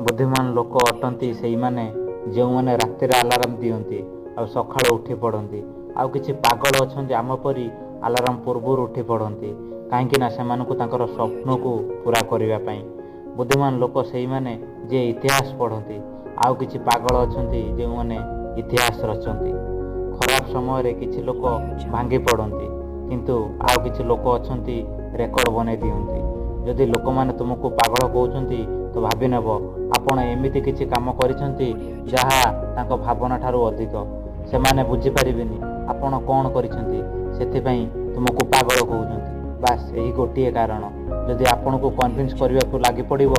ବୁଦ୍ଧିମାନ ଲୋକ ଅଟନ୍ତି ସେଇମାନେ ଯେଉଁମାନେ ରାତିରେ ଆଲାରାମ ଦିଅନ୍ତି ଆଉ ସକାଳୁ ଉଠି ପଡ଼ନ୍ତି। ଆଉ କିଛି ପାଗଳ ଅଛନ୍ତି ଆମ ପରି, ଆଲାରାମ ପୂର୍ବରୁ ଉଠି ପଡ଼ନ୍ତି, କାହିଁକି ନା ସେମାନଙ୍କୁ ତାଙ୍କର ସ୍ୱପ୍ନକୁ ପୂରା କରିବା ପାଇଁ। ବୁଦ୍ଧିମାନ ଲୋକ ସେଇମାନେ ଯିଏ ଇତିହାସ ପଢ଼ନ୍ତି। ଆଉ କିଛି ପାଗଳ ଅଛନ୍ତି ଯେଉଁମାନେ ଇତିହାସ ରଚନ୍ତି। ଖରାପ ସମୟରେ କିଛି ଲୋକ ଭାଙ୍ଗି ପଡ଼ନ୍ତି, କିନ୍ତୁ ଆଉ କିଛି ଲୋକ ଅଛନ୍ତି ରେକର୍ଡ଼ ବନେଇ ଦିଅନ୍ତି। ଯଦି ଲୋକମାନେ ତୁମକୁ ପାଗଳ କହୁଛନ୍ତି, ତ ଭାବିନେବ ଆପଣ ଏମିତି କିଛି କାମ କରିଛନ୍ତି ଯାହା ତାଙ୍କ ଭାବନା ଠାରୁ ଅଧିକ। ସେମାନେ ବୁଝିପାରିବେନି ଆପଣ କ'ଣ କରିଛନ୍ତି, ସେଥିପାଇଁ ତୁମକୁ ପାଗଳ କହୁଛନ୍ତି। ବାସ୍, ଏହି ଗୋଟିଏ କାରଣ। ଯଦି ଆପଣଙ୍କୁ କନଭିନ୍ସ କରିବାକୁ ଲାଗି ପଡ଼ିବ,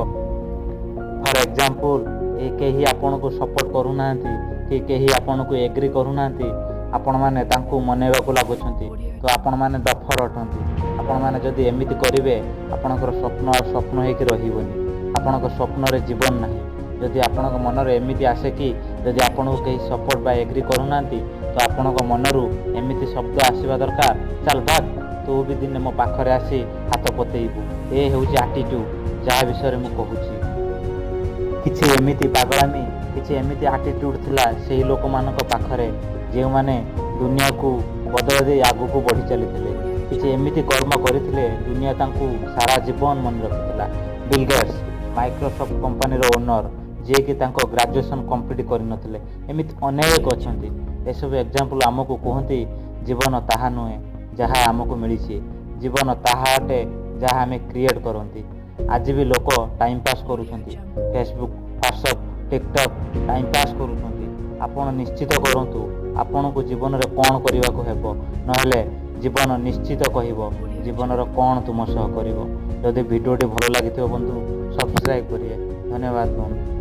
ଫର୍ ଏକ୍ଜାମ୍ପଲ୍, ଏ କେହି ଆପଣଙ୍କୁ ସପୋର୍ଟ କରୁନାହାନ୍ତି କି କେହି ଆପଣଙ୍କୁ ଏଗ୍ରି କରୁନାହାନ୍ତି, ଆପଣମାନେ ତାଙ୍କୁ ମନେଇବାକୁ ଲାଗୁଛନ୍ତି, ତ ଆପଣମାନେ ଡଫର ଅଟନ୍ତି। ଆପଣମାନେ ଯଦି ଏମିତି କରିବେ, ଆପଣଙ୍କର ସ୍ୱପ୍ନ ଆଉ ସ୍ୱପ୍ନ ହେଇକି ରହିବନି। ଆପଣଙ୍କ ସ୍ୱପ୍ନରେ ଜୀବନ ନାହିଁ। ଯଦି ଆପଣଙ୍କ ମନରେ ଏମିତି ଆସେ କି ଯଦି ଆପଣଙ୍କୁ କେହି ସପୋର୍ଟ ବା ଏଗ୍ରି କରୁନାହାନ୍ତି, ତ ଆପଣଙ୍କ ମନରୁ ଏମିତି ଶବ୍ଦ ଆସିବା ଦରକାର, "ଚାଲ ଭାଗ, ତୁ ବି ଦିନେ ମୋ ପାଖରେ ଆସି ହାତ ପତେଇବୁ।" ଏ ହେଉଛି ଆଟିଟ୍ୟୁଡ଼, ଯାହା ବିଷୟରେ ମୁଁ କହୁଛି। କିଛି ଏମିତି ପାଗଳାମି, କିଛି ଏମିତି ଆଟିଟ୍ୟୁଡ଼ ଥିଲା ସେହି ଲୋକମାନଙ୍କ ପାଖରେ, ଯେଉଁମାନେ ଦୁନିଆକୁ ବଦଳାଇ ଦେଇ ଆଗକୁ ବଢ଼ି ଚାଲିଥିଲେ। କିଛି ଏମିତି କର୍ମ କରିଥିଲେ, ଦୁନିଆ ତାଙ୍କୁ ସାରା ଜୀବନ ମନେ ରଖିଥିଲା। ବିଲ୍ ଗେଟ୍ସ, ମାଇକ୍ରୋସଫ୍ଟ କମ୍ପାନୀର ଓନର, ଯିଏକି ତାଙ୍କ ଗ୍ରାଜୁଏସନ୍ କମ୍ପ୍ଲିଟ୍ କରିନଥିଲେ। ଏମିତି ଅନେକ ଅଛନ୍ତି। ଏସବୁ ଏକ୍ଜାମ୍ପଲ୍ ଆମକୁ କୁହନ୍ତି, ଜୀବନ ତାହା ନୁହେଁ ଯାହା ଆମକୁ ମିଳିଛି, ଜୀବନ ତାହା ଅଟେ ଯାହା ଆମେ କ୍ରିଏଟ୍ କରନ୍ତି। ଆଜି ବି ଲୋକ ଟାଇମ୍ ପାସ୍ କରୁଛନ୍ତି। Facebook, WhatsApp, TikTok time pass କରୁଛନ୍ତି। ଆପଣ ନିଶ୍ଚିତ କରନ୍ତୁ ଆପଣଙ୍କୁ ଜୀବନରେ କ'ଣ କରିବାକୁ ହେବ, ନହେଲେ ଜୀବନ ନିଶ୍ଚିତ କହିବ ଜୀବନର କ'ଣ ତୁମ ସହ କରିବ। ଯଦି ଭିଡ଼ିଓଟି ଭଲ ଲାଗିଥିବ ବନ୍ଧୁ, ସବସ୍କ୍ରାଇବ୍ କରିବେ। ଧନ୍ୟବାଦ ବନ୍ଧୁ।